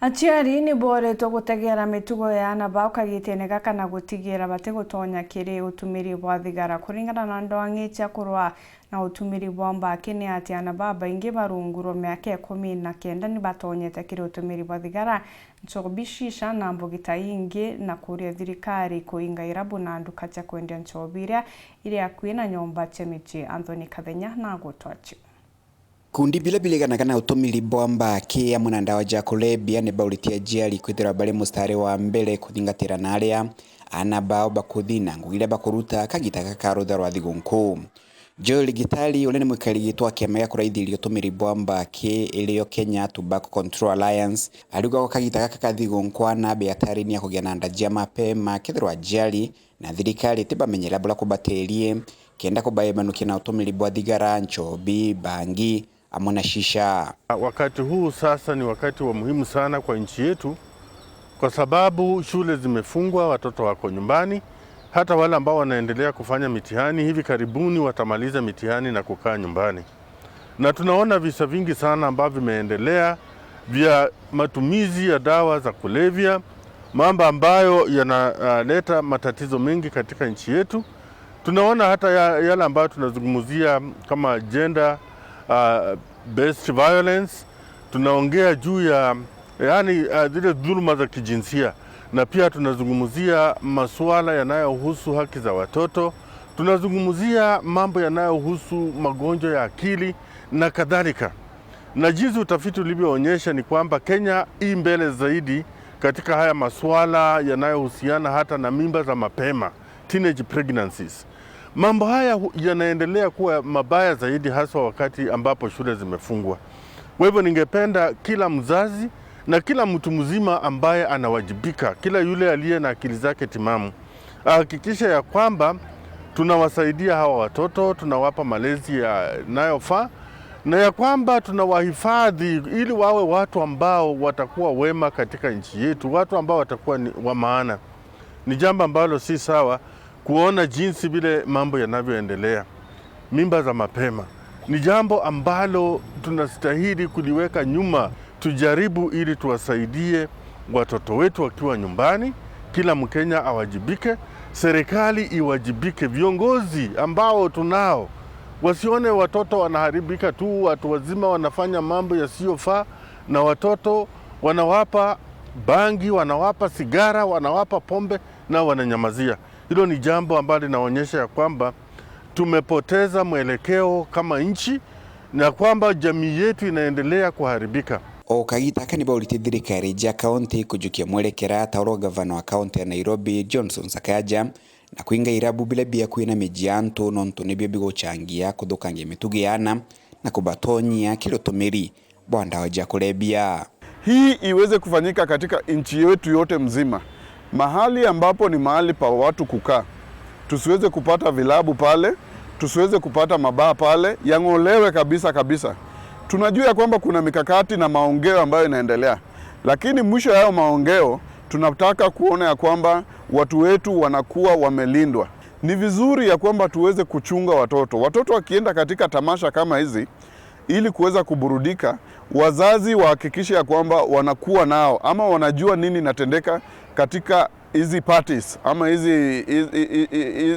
Aciari nĩ boretwo gutegera mitugo ya ana bao kagitene gaka na gutigira batigutonya kiri utumiri bwa thigara. Kuringana na ndwang'i cia kurwa na utumiri bwa mbaki ni ati ana ba baingi barungu rwa miaka 19 ni batonyete kiri utumiri bwa thigara, nchobi, shisha na mbugita ingi, na kuria thirikari kuinga irabu na nduka cia kwendia nchobi iria iri akui na nyomba cia michi. Anthony Kathenya na gutwachi. Kundi bila biliganaga na utumiri bwa mbaki amwe na ndawa ja kulebia ni bauritie ajiari kwithirwa bari mustari wa mbere kuthingatira na aria ana bao bakuthi na ngugi iria bakuruta kagita gaka rutha rwa thigunku. Joel Gitari uria ni mwikari gitwa kiama gia kuraithiria utumiri bwa mbaki irio Kenya Tobacco Control Alliance ariuga gwa kagita gaka ka thigunku ana be hatari-ini ya kugia na nda jia mapema kethirwa ajiari na thirikari tibamenyera buria kubatirie kenda kubaemanukia na utumiri bwa thigara, nchobi, bangi amwe na shisha. Wakati huu sasa ni wakati wa muhimu sana kwa nchi yetu, kwa sababu shule zimefungwa, watoto wako nyumbani. Hata wale ambao wanaendelea kufanya mitihani hivi karibuni watamaliza mitihani na kukaa nyumbani. Na tunaona visa vingi sana ambavyo vimeendelea vya matumizi ya dawa za kulevya, mambo ambayo yanaleta matatizo mengi katika nchi yetu. Tunaona hata yale ambayo tunazungumzia kama gender based violence, tunaongea juu ya zile dhuluma za kijinsia, na pia tunazungumzia masuala yanayohusu haki za watoto, tunazungumzia mambo yanayohusu magonjwa ya akili na kadhalika. Na jinsi utafiti ulivyoonyesha ni kwamba Kenya i mbele zaidi katika haya masuala yanayohusiana hata na mimba za mapema, teenage pregnancies. Mambo haya yanaendelea kuwa mabaya zaidi haswa wakati ambapo shule zimefungwa. Kwa hivyo ningependa kila mzazi na kila mtu mzima ambaye anawajibika, kila yule aliye na akili zake timamu, ahakikishe ya kwamba tunawasaidia hawa watoto, tunawapa malezi yanayofaa na ya kwamba tunawahifadhi ili wawe watu ambao watakuwa wema katika nchi yetu, watu ambao watakuwa wa maana. Ni jambo ambalo si sawa kuona jinsi vile mambo yanavyoendelea. Mimba za mapema ni jambo ambalo tunastahili kuliweka nyuma, tujaribu ili tuwasaidie watoto wetu wakiwa nyumbani. Kila Mkenya awajibike, serikali iwajibike, viongozi ambao tunao wasione watoto wanaharibika tu, watu wazima wanafanya mambo yasiyofaa na watoto wanawapa bangi, wanawapa sigara, wanawapa pombe na wananyamazia. Hilo ni jambo ambalo linaonyesha ya kwamba tumepoteza mwelekeo kama nchi na kwamba jamii yetu inaendelea kuharibika. O kagita aka nibauritie thirikari ja kaunti kujukia mwerekera ta uria gavana wa kaunti ya Nairobi Johnson Sakaja na kwinga irabu bila bia kwina miji ya antu nontu nibio biguchangia kuthukangia mitugo ya ana na kubatonyia kiri utumiri bwa ndawa jia kulebia. Hii iweze kufanyika katika nchi yetu yote mzima, mahali ambapo ni mahali pa watu kukaa. Tusiweze kupata vilabu pale, tusiweze kupata mabaa pale, yang'olewe kabisa kabisa. Tunajua kwamba kuna mikakati na maongeo ambayo inaendelea, lakini mwisho ya hayo maongeo tunataka kuona ya kwamba watu wetu wanakuwa wamelindwa. Ni vizuri ya kwamba tuweze kuchunga watoto. Watoto wakienda katika tamasha kama hizi ili kuweza kuburudika, wazazi wahakikishe ya kwamba wanakuwa nao ama wanajua nini inatendeka katika hizi parties ama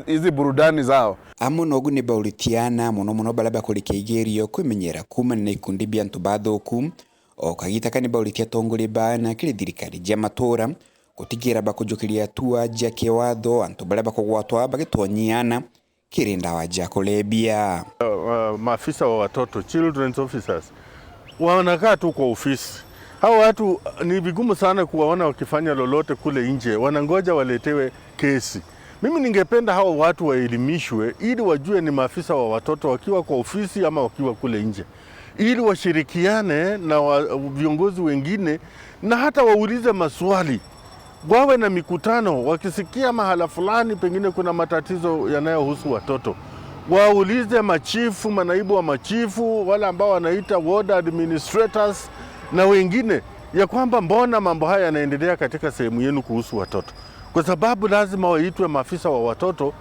hizi burudani zao. Amwe nogu ni bauritiana muno muno baria bakurikia igerio kwimenyera kumana na ikundi bia antu bathuku. O kagita ka ni bauritie atongoria bana kiri thirikari jia matura gutigira bakujukiria atua jia kiwatho antu baria bakugwatwa bagitonyiana kiri ndawa jia kulebia. Maafisa wa watoto, children's officers, wanakaa tu kwa ofisi. Hao watu ni vigumu sana kuwaona wakifanya lolote kule nje, wanangoja waletewe kesi. Mimi ningependa hao watu waelimishwe ili wajue ni maafisa wa watoto wakiwa kwa ofisi ama wakiwa kule nje, ili washirikiane na viongozi wengine na hata waulize maswali, wawe na mikutano. Wakisikia mahala fulani pengine kuna matatizo yanayohusu watoto, waulize machifu, manaibu wa machifu, wale ambao wanaita ward administrators na wengine, ya kwamba mbona mambo haya yanaendelea katika sehemu yenu kuhusu watoto. Kwa sababu lazima waitwe maafisa wa watoto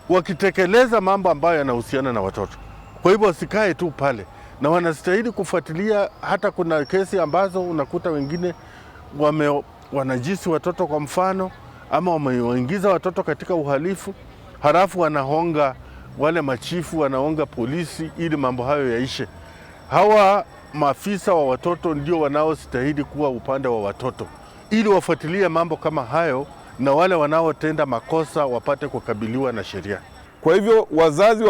wakitekeleza mambo ambayo yanahusiana na watoto. Kwa hivyo wasikae tu pale, na wanastahili kufuatilia. Hata kuna kesi ambazo unakuta wengine Wanajisi watoto kwa mfano, ama wamewaingiza watoto katika uhalifu, halafu wanahonga wale machifu, wanaonga polisi ili mambo hayo yaishe. Hawa maafisa wa watoto ndio wanaostahili kuwa upande wa watoto ili wafuatilie mambo kama hayo na wale wanaotenda makosa wapate kukabiliwa na sheria. Kwa hivyo wazazi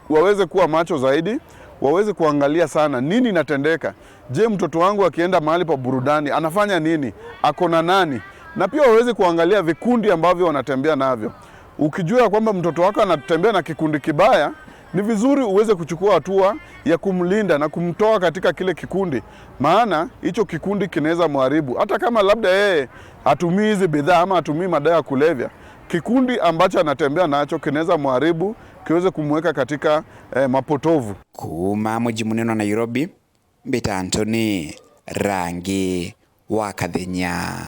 waweze kuwa macho zaidi, waweze kuangalia sana nini inatendeka. Je, mtoto wangu akienda mahali pa burudani anafanya nini? Ako na nani? Na pia waweze kuangalia vikundi ambavyo wanatembea navyo. Ukijua kwamba mtoto wako anatembea na kikundi kibaya, ni vizuri uweze kuchukua hatua ya kumlinda na kumtoa katika kile kikundi, maana hicho kikundi kinaweza mharibu. Hata kama labda yeye hatumii hizi bidhaa ama hatumii madawa ya kulevya, kikundi ambacho anatembea nacho kinaweza mharibu, kiweze kumweka katika mapotovu. Kuma muji munene wa Nairobi, Mbita Anthony Rangi wa Kathenya.